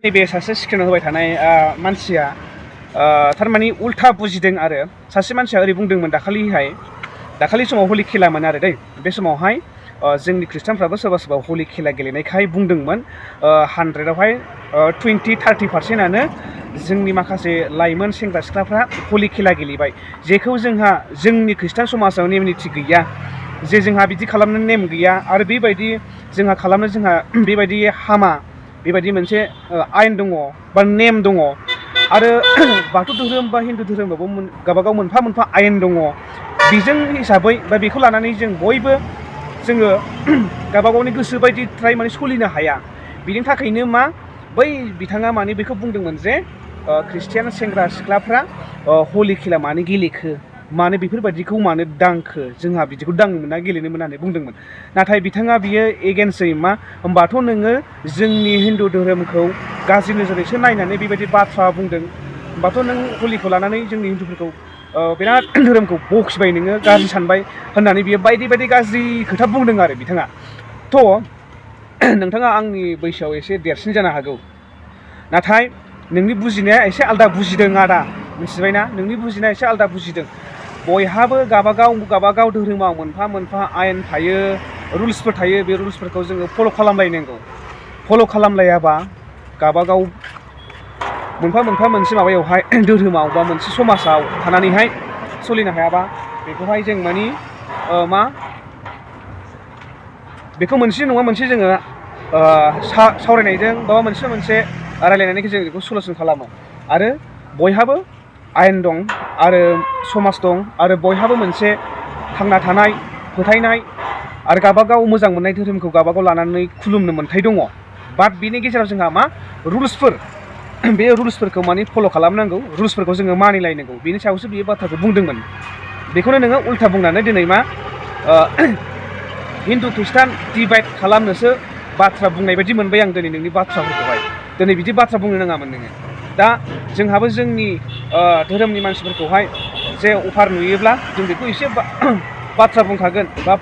नैबे सासे स्क्रिनाव होबाय थानाय मानसिया थारमाने उल्था बुजिदों आरो सासे मानसिया ओरै बुंदोंमोन दाखालि समाव हलि खेलामोन आरो दै बे समावहाय जोंनि खृष्टानफ्राबो सोरबा सोरबा हलि खेला गेलेनायखाय बुंदोंमोन 100आवहाय 20-30%आनो जोंनि माखासे लाइमोन सेंग्रा सिख्लाफ्रा हलि खेला गेलेबाय जेखौ जोंहा जोंनि खृष्टान समाजाव नेम निथि गैया जे जोंहा बिदि खालामनो नेम गैया आरो बेबायदि जोंहा खालामनो जोंहा बेबायदि हामा बेबायदि मोनसे आयेन दङ बा नेम दङ आरो बाथौ धोरोम बा हिन्दु धोरोमावबो गावबागाव मोनफा मोनफा आयेन दङ बेजों हिसाबै बा बेखौ लानानै जों बयबो जोङो गावबागावनि गोसो बायदि ट्राय माने सोलिनो हाया बिनि थाखायनो मा बै बिथाङा माने बेखौ बुंदोंमोन जे खृष्टियान सेंग्रा सिख्लाफ्रा हलि खेला मानो गेलेखो मानो बेफोरबायदिखौ मानो दांखो जोंहा बिदिखौ दांनो मोना गेलेनो मोना होननानै बुंदोंमोन नाथाय बिथाङा बियो एगेन्स्टयै मा होमबाथ' नोङो जोंनि हिन्दु धोरोमखौ गाज्रि नोजोरैसो नायनानै बेबायदि बाथ्रा बुंदों होमबाथ' नों हलिखौ लानानै जोंनि हिन्दुफोरखौ बिराद धोरोमखौ बखिबाय नोङो गाज्रि सानबाय होननानै बियो बायदि बायदि गाज्रि खोथा बुंदों आरो बिथाङा थ' नोंथाङा आंनि बैसोआव एसे देरसिन जानो हागौ नाथाय नोंनि बुजिनाया एसे आलदा बुजिदों आदा मिथिबायना नोंनि बुजिनाया एसे आलदा बुजिदों बयहाबो गाबागाव धोरोमाव मोनफा मोनफा आयेन थायो रुल्सफोर थायो बे रुल्सफोरखौ जोङो फल' खालामलायनांगौ फल' खालामलायाबा गाबागाव मोनफा मोनफा मोनसे माबायावहाय धोरोमाव बा मोनसे समाजाव थानानैहाय सोलिनो हायाबा बेखौहाय जों मानि मा बेखौ मोनसे नङा मोनसे जोङो सावरायनायजों बा मोनसे रायलायनायनि गेजेरजों बेखौ सलुसन खालामो आरो बयहाबो आयेन दं आरो समाज दं आरो बयहाबो मोनसे थांना थानाय फोथायनाय आरो गावबागाव मोजां मोननाय धोरोमखौ गावबागाव लानानै खुलुमनो मोन्थाय दङ बाट बिनि गेजेराव जोंहा मा रुल्सफोर बे रुल्सफोरखौ माने फल' खालामनांगौ रुल्सफोरखौ जोङो मानिलायनांगौ बेनि सायावसो बियो बाथ्राखौ बुंदोंमोन बेखौनो नोङो उल्था बुंनानै दिनै मा हिन्दु खृष्टान डिभाइड खालामनोसो बाथ्रा बुंनाय बायदि मोनबाय आं दिनै नोंनि बाथ्राफोरखौहाय दिनै बिदि बाथ्रा बुंनो नाङामोन नोङो दा जोंहाबो जोंनि धोरोमनि मानसिफोरखौहाय जे अफार नुयोब्ला जों बेखौ एसे बाथ्रा बुंखागोन बा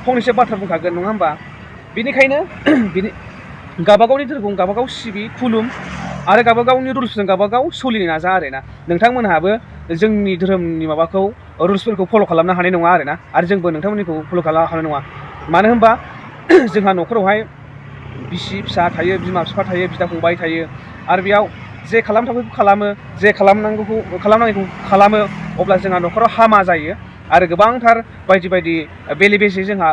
फंनैसो बाथ्रा बुंखागोन नङा होमबा बेनिखायनो गावबागावनि धोरोमखौ गावबागाव सिबि खुलुम आरो गावबागावनि रुल्सजों गावबागाव सोलिनो नाजा आरोना नोंथांमोनहाबो जोंनि धोरोमनि माबाखौ रुल्सफोरखौ फल' खालामनो हानाय नङा आरोना आरो जोंबो नोंथांमोननिखौ फल' खालामनो हानाय नङा मानो होनबा जोंहा न'खरावहाय बिसि फिसा थायो बिमा बिफा थायो बिदा फंबाय थायो आरो बेयाव जे खालामथावैखौ खालामो जे खालामनांगौखौ खालामो अब्ला जोंहा न'खराव हामा जायो आरो गोबांथार बायदि बायदि बेले बेजे जोंहा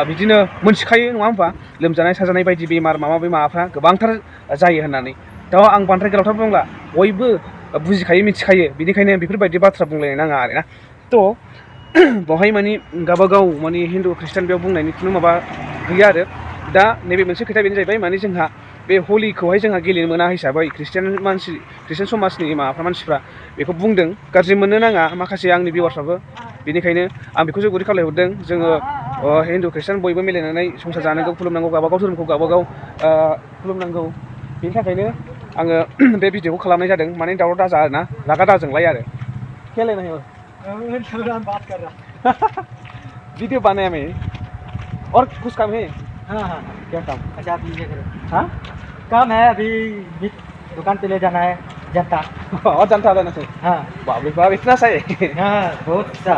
बिदिनो मोनथिखायो नङा होमबा लोमजानाय साजानाय बायदि बेमार माबाफ्रा गोबांथार जायो होननानै दा आं बांद्राय गोलावथार बुंला बयबो बुजिखायो मिथिखायो बिनिखायनो बेफोरबायदि बाथ्रा बुंलायनो नाङा आरोना थ' बेवहाय माने गावबागाव माने हिन्दु खृष्टान बेयाव बुंनायनि खुनु माबा गैया आरो दा नैबे मोनसे खोथा बेनो जाहैबाय माने जोंहा बे हलिखौहाय जोंहा गेलेनो मोना हिसाबै खृष्टान समाजनि मानसिफ्रा बेखौ बुंदों गाज्रि मोननो नाङा माखासे आंनि भिउवार्सफ्राबो बेनिखायनो आं बेखौ जोबोरै खावलायहरदों जोङो हिन्दु खृष्टान बयबो मिलायनानै संसार जानांगौ खुलुमनांगौ गावबागाव धोरोमखौ गावबागाव खुलुमनांगौ बेनि थाखायनो आङो बे भिडिअखौ खालामनाय जादों माने दावराव दाजा आरोना रागा दाजोंलाय आरो खेलायना हो वीडियो बनाया मैं और कुछ काम है हाँ हाँ क्या काम अच्छा आप लीजिए करो हाँ काम है अभी दुकान पे ले जाना है जनता और जनता लेना से हाँ बाप रे बाप इतना सही हाँ बहुत सा